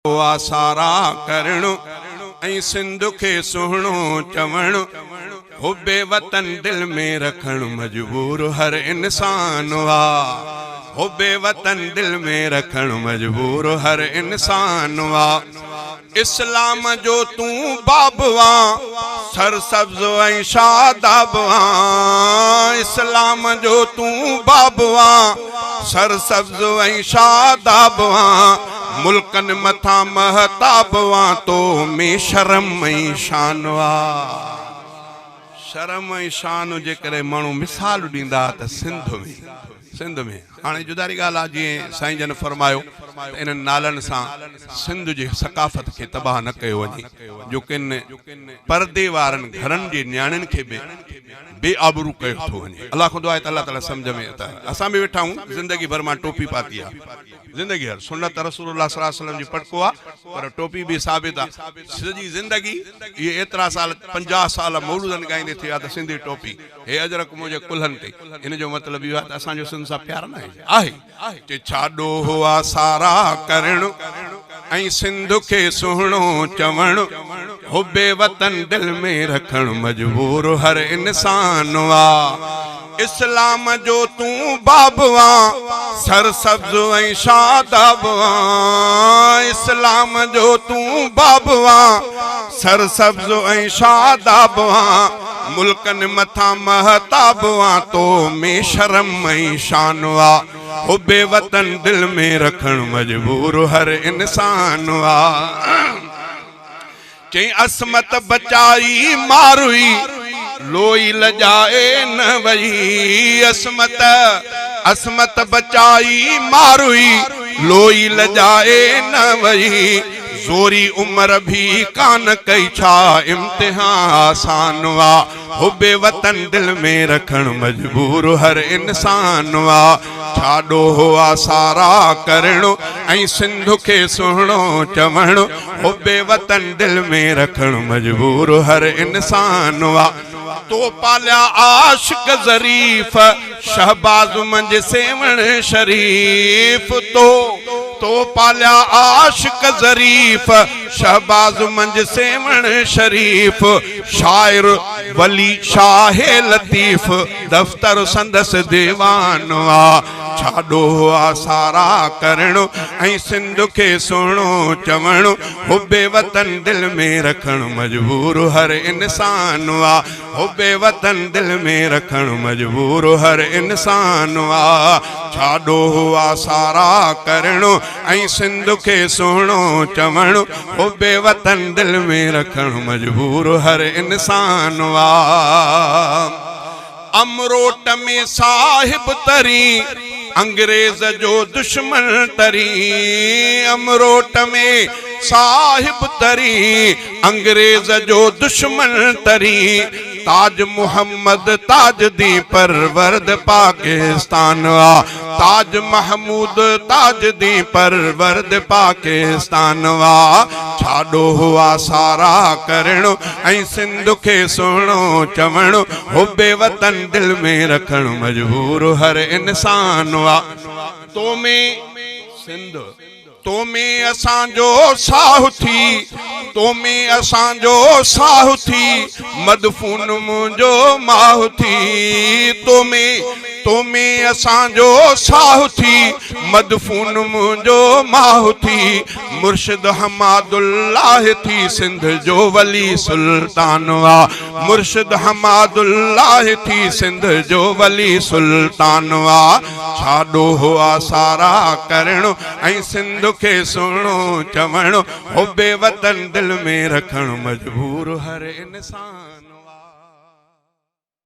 آ سارا ڪرڻ ۽ سنڌ کي سهڻو چوڻ، حب وطن دل ۾ رکڻ مجبور هر انسان آ، حب وطن دل ۾ رکڻ مجبور هر انسان آ، اسلام جو تون باب آن، سرسبز ۽ شاداب آن، اسلام جو تون باب آن، سرسبز ۽ شاداب آن، ملڪن مٿان مهتاب آن، تو ۾ شرم ۽ شان آ. شرم ۽ شان جيڪڏهن ماڻهو مثال ڏيندا ته سنڌ ۾ سنڌ ۾ هاڻي جداري ڳالهه آ جيئن سائين جن فرمايو ته انهن نالن سان سنڌ جي ثقافت کي تباهه نه ڪيو وڃي جو ڪن پردي وارن گهرن جي نياڻين کي به بي آبرو ڪيو ٿو وڃي. الله کان دعا آهي ته الله تعالي سمجهه ۾ ته اسان به ويٺا آهيون زندگي ڀر مان ٽوپي پاتي آ زندگي ڀر سنت رسول الله صلي الله عليه وسلم جي پٽڪو آ پر ٽوپي به ثابت آ سڄي زندگي اهي ايترا سال 50 سال مولودن ڳائيندي ٿي ويا ته سنڌي ٽوپي هي اجرڪ منهنجي ڪلهن تي ان جو مطلب اهو آهي ته اسان جو سنڌ سان پيار ناهي آهي چي ڇا ڏوهه آ سارا ڪرڻ ۽ سنڌ کي سهڻو چوڻ، حب وطن دل ۾ رکڻ مجبور هر انسان آ، اسلام جو تون باب آن، سرسبز ۽ شاداب آن، اسلام جو تون باب آن، سرسبز ۽ شاداب آن، ملڪن مٿان مهتاب آن، تو ۾ شرم ۽ شان آ، حب وطن دل ۾ رکڻ مجبور هر انسان آ. چئين عصمت بچائي ماروئي، لوئي لڄائي نه وئي، عصمت عصمت بچائي ماروئي، لوئي لڄائي نه وئي. زوري عمر ڀي ڪانه ڪئي ڇا امتحان آسان آ حب وطن دل ۾ رکڻ مجبور هر انسان آ ڇا ڏوهه آ سارا ڪرڻ ۽ سنڌ کي سهڻو چوڻ حب وطن دل ۾ رکڻ مجبور هر انسان آ تو پاليا عاشق ظريف شهباز منجھ سيوهڻ شريف تو تو پاليا عاشق ظريف شهباز منجھ سيوهڻ شريف شاعر ولي شاهه لطيف دفتر سندس ديوان آ ڇا ڏوهه آ سارا ڪرڻ ۽ سنڌ کي سهڻو چوڻ حب وطن دل ۾ رکڻ مجبور هر انسان آ حب وطن دل ۾ رکڻ مجبور هر انسان آ ڇا ڏوهه آ سارا ڪرڻ ۽ سنڌ کي سهڻو چوڻ حب وطن دل ۾ رکڻ مجبور هر انسان آ امروٽ ۾ صاحب ترين انگريز جو دشمن ترين امروٽ ۾ صاحب ترين انگريز جو دشمن ترين تاج محمد تاج دين پرورد پاڪستان آ تاج محمود تاج دين پرورد پاڪستان آ ڇا ڏوهه آ سارا ڪرڻ ۽ سنڌ کي سهڻو چوڻ حب وطن دل ۾ رکڻ مجبور هر انسان آ تو ۾ سنڌ تو ۾ اسان جو ساهه ٿي، تو ۾ اسان جو ساهه ٿي، مدفون منهنجو ماهه ٿي، تو ۾، تو ۾ اسان جو ساهه ٿي، مدفون منهنجو ماهه ٿي، مرشد حماد الله ٿي، سنڌ جو ولي سلطان آ. مرشد حماد الله ٿي سنڌ جو ولي سلطان آ ڇا ڏوهه آ سارا ڪرڻ ۽ سنڌ کي سهڻو چوڻ حب وطن دل ۾ رکڻ مجبور هر انسان.